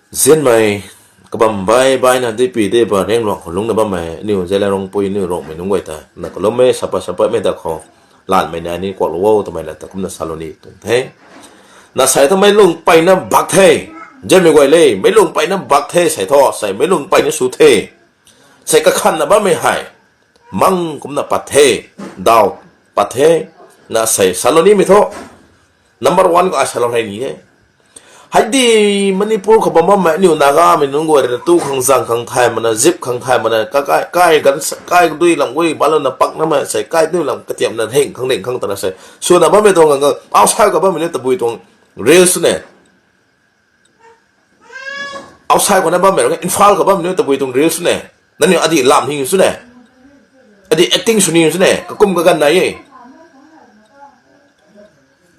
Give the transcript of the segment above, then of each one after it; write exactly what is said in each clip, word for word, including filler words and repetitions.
Zianmei kabam bai baina dipi de ba rengluang khou lungna bammei aniu Zeliangrongpui aniu Rongmei nunc guay ta na kalummei sapa sapatmei ta khou lanmei na ni kuaklou o twmei la ta kumna salou ni tuang the. Na sei thu meic lung peyna bak the. Zianmei guay le, meic lung peyna bak the sei thu, sei meic lung peyna sw the. Sei kakhanna bammei hei mang kumna pat the, daw pat the, na sei salou nimei thu number one khou ai salou hei ni e. Hei di Manipur khou bam bammei aniu Nagamei nunc guay rui na tu khang zang khang thay mana, zip khang thay mana, kai, kai, gan, kai dui lam gui balouna paknamei sei kai dui lam katiamna heng khang ning khang tana sei swna bammei tuang gang outside khou bammei ni tabui tuang reels ne. Outside khou na bammei rui Imphal khou bammei ni tabui tuang reels ne. Nangniw adi lam hing sw ne. Adi acting sw ni sw ne. Kakum kaganv nai e.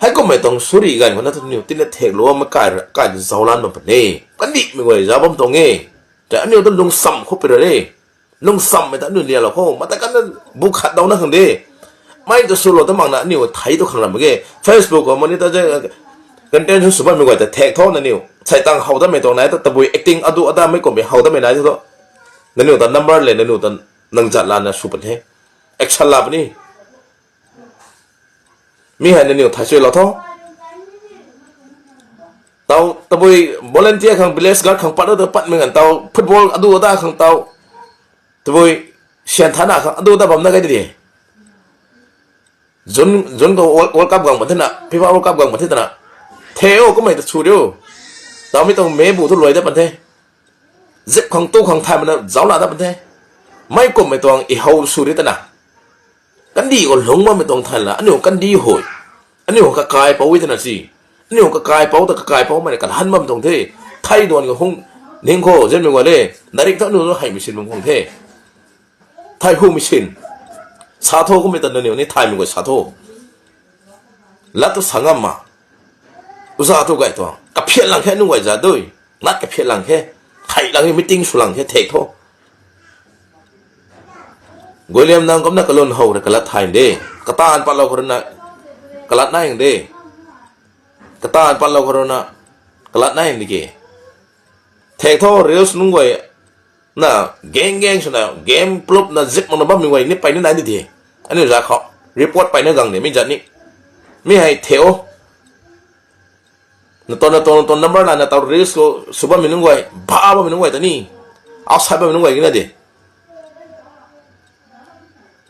Heikummei tuang suri ganv khou na tu niw tina theklou ama kai, kai zaulan bam puni. Kandihmei guay zau bam tuang e. Tei aniu tu lungcham khou pi ra e. Lungchammei ta aniu lialou khou. Mata kana bu khat dauna khang de. Mei tu swlou ta makna aniu thei tu khang ram ge. Facebook khou mani ta je content sw sw bammei guay ta thek tho nangniw. Sei tang how damei tuang nai ta tabui acting adu adamei kummei how damei nai tu. Nangniw ta number le nangniw ta nang zat lana sw puni. Action la puni. Mi hei nangniw thai chuilou tho. Tau tabui volunteer khang village guard khang pat ta patmei ganv tau football adu ada khang tau. Tabui syan thana khang adu ada bam na kai di. June, June khou World, World Cup gang pan the na, FIFA World Cup gang pan the twna. The o kummei ta sw riu. Tau mi tuang mei bu tu luai da pan the. Zip khang tu khang thay mana zauc la da pan the. Mei kummei tuang i how sw ri twna. Kandih khou lungc bammei tuang thay la, aniu kandih hui. Aniu kakai pou e twna si. Aniu kakai pou ta kakai poumei na kalhan bam tuang the. Thei duan khou hung ning khou, zianmei guay le. Narik ta aniu tu heimei sin bam khang the. Thei hu mei sin. Sa tho kummei ta nangniw ni thaymei guay sa tho. Lat tu sa ngam ma. Uza tu gay tuang. Kaphiat lang khe nunc guay za dui. Nat kaphiat lang khe. Thei lang e meeting sw lang khe thek tho. Guayliam nang kumna kalun how rui kalat thay de. Kataanv patlou khou rui na kalat nai de. Kataanv patlou khou rui na kalat nai de ke. Thek tho reels nunc guay na gang gang swna game plupna zip makna bammei guay ni peyna nai di the. Aniu za khou report peyna gang de mi zat ni. Mi hei the o. Nataw nataw nataw number lana tau reels khou sw bammei nunc guay, ba bammei nunc guay ta ni. Outside bammei nunc guay kina de.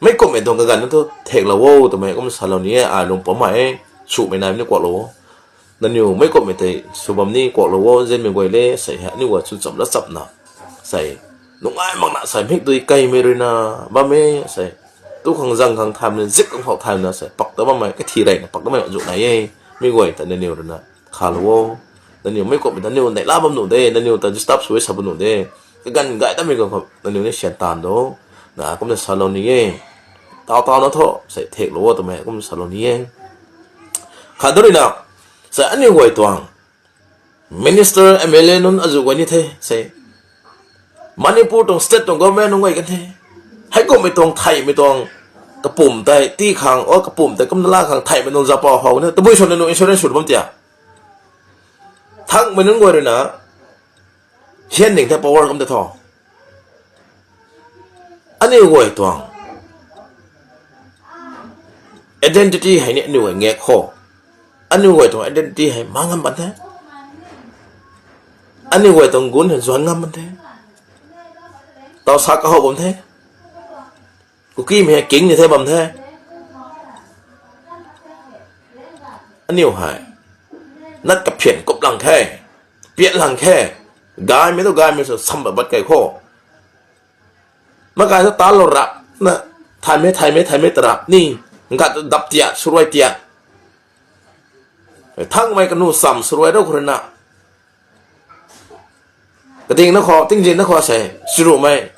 Meic kumhmei tuang kaganv na thu theklou o twmei kum salou ni e, ai lung pam e, sumei naimei ni kuaklou o. Nangniw meic kumhmei tei sw bam ni kuaklou o, zianmei guay le, sei hei aniu guay chu cham la chapna. Sei, nungai makna sei mik dui kaimei rui na, bam e, sei. Tu khang zang khang thaymei, zip khang khou thaymei na sei, pak ta bammei, kathi reyna pak tamei zu nai e, mi guay ta nangniw rui na, khalou o. Nangniw meic kumhmei ta nangniw neihla bam nuh de, nangniw ta disturb sw e sa bam nuh de. Kaganv gay tamei khou, nangniw ni syan taanv do. Na, kumna salou ni e. Taw taw na tho, sei theklou o twmei, kum salou ni e. Khat da rui na, sei aniu guay tuang. Minister, M L A nunc azu guay ni the, sei. Manipur tuang state tuang government nunc guay kan the. Heikumhmei tuang theihmei tuang kapumc tei, ti khang, o kapumc tei, kumna la khang theihmei tuang zapau how na. Tabui swna nunc insurance sw bam tia. Thangmei nunc guay rui na, hian ning the power kum te tho. Aniu guay tuang identity hei ni aniu guay ngak kho. Aniu guay tuang identity hei mang ngam pan the. Aniu guay tuang gun hei zuan ngam pan the. Tau sa kahou bam the. Kukimei hei king ni the bam the. Aniu hei nat kaphian kup lang khe, piat lang khe, gaymei tu gaymei sw sam bat bat kei kho. Makai tu talou rap na, thaymei thaymei thaymei tarap ni, ngat dap tiat, swruai tiat. Thangmei kanu cham swruai rou khou rui na. Kading na khou, tingzin na khou sei, chirumei.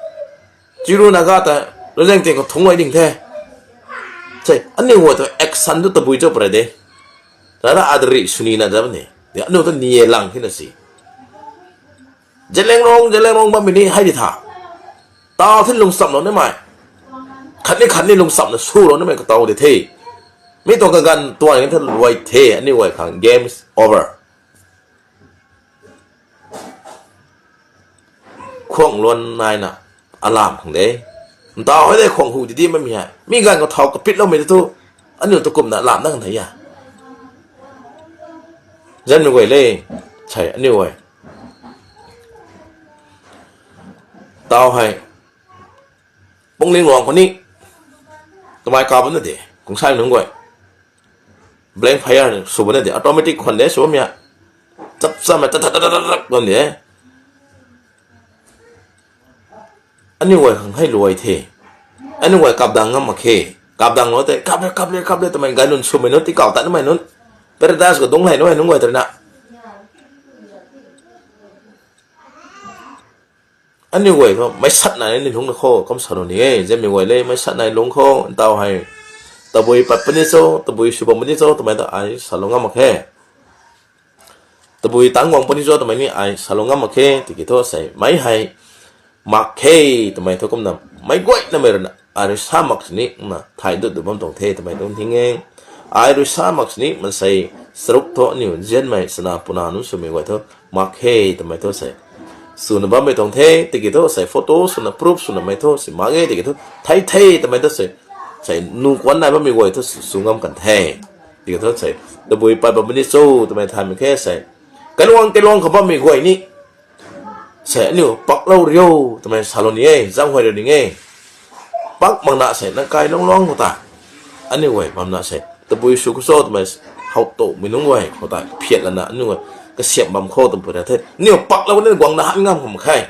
Chiru Naga ta, Luzaeng ting khou thungc ai ding the. Sei, aniu guay tu action tu tabui cho pare de. Rara adri sw ni na da bam ni. Di aniu tu ni e lang khe na si. Zeliangrong, Zeliangrong bammei ni hei di tha. Tau thin lungchamlou nimei. Khatni khatni lungchamna swlou nimei katau di the. Mi tuang kaganv tuang kan the luai the, aniu guay khang games over. khuang luan naina alam khang de. Ntaw hei de khuang hu di di mami hei. Mi ganv khou thau kapitloumei tu. Aniu tu kumna alam na kan thei a. Zanmei guay le, sei aniu guay. Tau hei. Pungling luang khou ni. Kamei kap bam na de. Kung sai nunc guay. Blank fire sw bam na de. Automatic khwan de sw bam ya. Chap cham ta ta ta ta ta ta bam de. Aniu guay khang hei luai the. Aniu guay kap dang ngam mak khe. Kap dang lou tei, kap le, kap le, kap le, twmei ganun swmei nunc, tikau tatmei nunc. Paradise khou dungc lei nunc hei nunc guay tei na. Aniu guay khou, meic sat nai ni lungc na khou, kum salou ni e, zanmei guay le, meic sat nai lungc khou, ntaw hei. Tabui pat puni cho, tabui sw bam puni cho, twmei ta ai salou ngam mak khe. Tabui tang guang puni cho twmei ni ai salou ngam mak khe, tiki thu sei, meic hei mak khe, twmei thu kumna, meic guayna mei rui na, ai rui sa mak sini, na, thay dut dut bam tuang the, twmei thu ning e. Ai rui sa mak sini, mansei, charuk thu aniu nzianmei, chana puna nunc swmei guay thu, mak khe, twmei thu sei. Swna bammei tuang the, tiki thu sei, photo swna, proof swna mei thu sei, mak e, tiki thu, thei the, twmei thu sei. Sei, nu kuan nai bammei guay thu sw ngam kan the. Tiki thu sei, tabui pat bam puni cho, twmei thaymei khe sei. Kailuang, kailuang khou bammei guay ni. Sei, aniu paklou riu, twmei salou ni e, zang huay riu ni e. Pak mak na sei, nang kai lungc luang khou ta. Aniu guay bam na sei, tabui sw khou cho, twmei how towmei nunc guay khou ta, phiat lana, aniu guay, kasiam bam khou, twmei ra the. Aniu paklou ni guang na han ngam khou mak khe.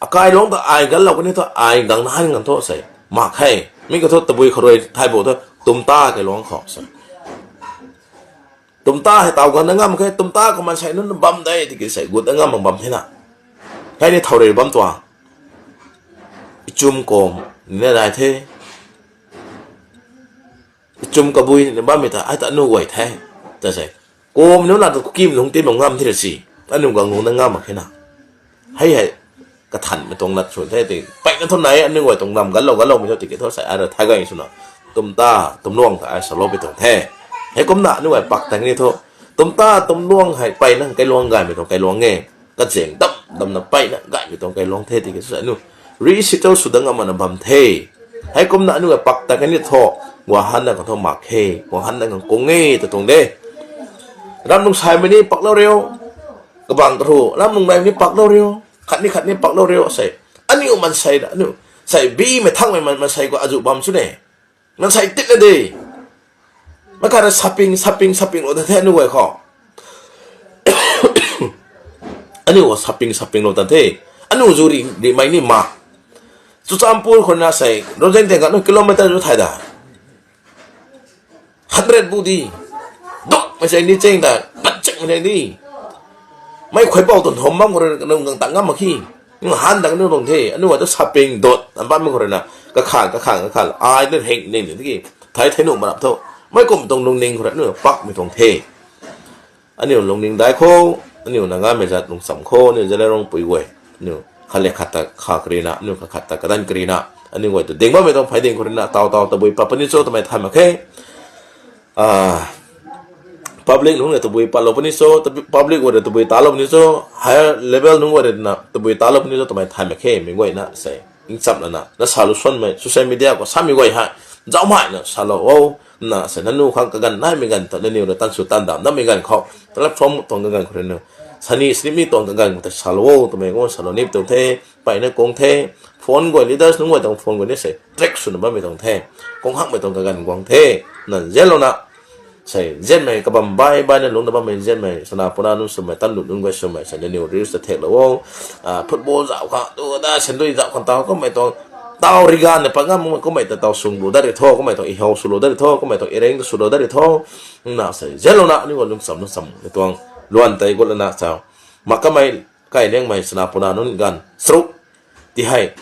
Akai luang ta ai ganlou kani thu ai gang na han ngam thu sei. Mak khe. Mi khou thu tabui khou rui thay bo thu tumta kailuang khou sei. Tumta hei taw gang na ngam khe, tumta khou mansei nunc bam de, tiki sei, gut na ngam bam thena. Hei ni thow rui bam tuang. Ichum kom, ni na dai the. Ichum kabui ni bammei ta, ai ta aniu guay the. Ta sei. Kom nunc la tu kim lungc ti lungc ngam thi ra si. Aniu gang lungc na ngam mak khe na. Hei hei, kathanmei tuang lat sw the, ti, peyna thu nai, aniu guay tuang nam ganlou, ganloumei thu tiki thu sei, ai ra thay gay swna. Tumta, tumluang ta ai saloupui tuang the. Heikumna, aniu guay pak tang ni thu. Tumta, tumluang hei, peyna kailuang gaymei tuang kailuang e. Kazeng dam, damna peyna gaymei tuang kailuang the, tiki thu sei, aniu resettle sw dang amana bam the. Heikumna aniu guay pak ta kani thu, guang han na kan thu mak khe, guang han na kan kung e ta tuang de. Ram nung saimei ni paklou riu, kabang karu, ram nung naimei ni paklou riu, khatni khatni paklou riu sei. Aniu mansei na, aniu sei bimei thangmei man, mansei khou azu bam chu ne. Mansei tit na de. Mei khat ra shopping, shopping, shopping lou ta the aniu guay khou. Aniu shopping, shopping lou ta the. Aniu zu ri, rimei ni ma. Churachandpur khou na sei, Ronzeng tei kanu kilometer zu thay da. Hundred bu di. Dukmei sei ni cheng ta, pat chakmei sei ni. Mei khuay pou tun hom bam khou rui na kanu gang tang ngam mak khe. Nung han dang aniu lung the, aniu guay tu shopping dot, an bammei khou rui na, kakhan, kakhan, kakhan, ai na heng ning ni tiki, thei thei nuh marap thu. Mei kum tuang lungning khou rui aniu pakmei tuang the. Aniu lungning dai khou, aniu na ngamei zat lungcham khou, aniu Zeliangrong pui guay, aniu khat le khat ta kha karina, aniu khat khat ta kadan karina, aniu guay tu ding bammei tuang phey ding khou rui na, taw taw tabui pat puni cho twmei thay mak khe. Public nunc rui tabui patlou puni cho, public guay rui tabui talou puni cho, higher level nunc guay rui na tabui talou puni cho twmei thay mak khe, mei guay na sei, ncham lana, na solution mei, social media khou samei guay hei, zauhmei na salou o, na sei nanu khang kaganv naimei ganv ta, naniw rui tan sw tan dam dammei ganv khou, platform tuang kaganv khou rui nu, sani snimei tuang kaganv khou ta salou o twmei kum salou nip tuang the, peyna kung the, phone guay leaders nunc guay tuang phone guay ni sei, track swna bammei tuang the, kung hakmei tuang kaganv guang the, na nzianlouna, sei, nzianmei kabam bai baina lungcna bammei nzianmei, sana puna nunc swmei, tan lut nunc guay swmei, sei, naniw reels ta theklou o, football zauh khang, tu da, sandui zauh khang taw, kummei tuang, taw riganv na pat ngam, kummei ta taw swnglou dat ri tho, kummei tuang ihow swlou dat ri tho, kummei tuang ireng ta swlou dat ri tho, na sei, nzianlouna, aniw guay lungcham, lungcham, ni tuang, luan tei gut lana cha, mak kamei, kai liangmei, sana puna nunc ganv, charuk, ti hei,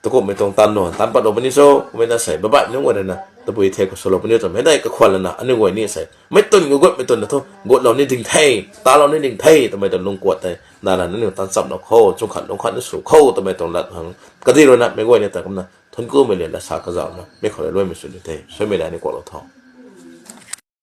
takumhmei tuang tan lou, tan pat lou puni cho, kummei na sei, babaih nunc guay rui na, tabui the khou swlou puni twmei dei kakhwan lana, aniw guay ni sei, mei tun gu gutmei tun na thu, gutlou ni ding the, talou ni ding the, twmei tuang lungkuat tei, nana naniw tan chamlou khou, chungkhat lungkhat na sw khou, twmei tuang lat hang, kadi rui na, mei guay ni ta kumna, thuankumei lian la sa kazauhna, mei khou rui luaimei sw ni the, suaimei la ni kuaklou tho.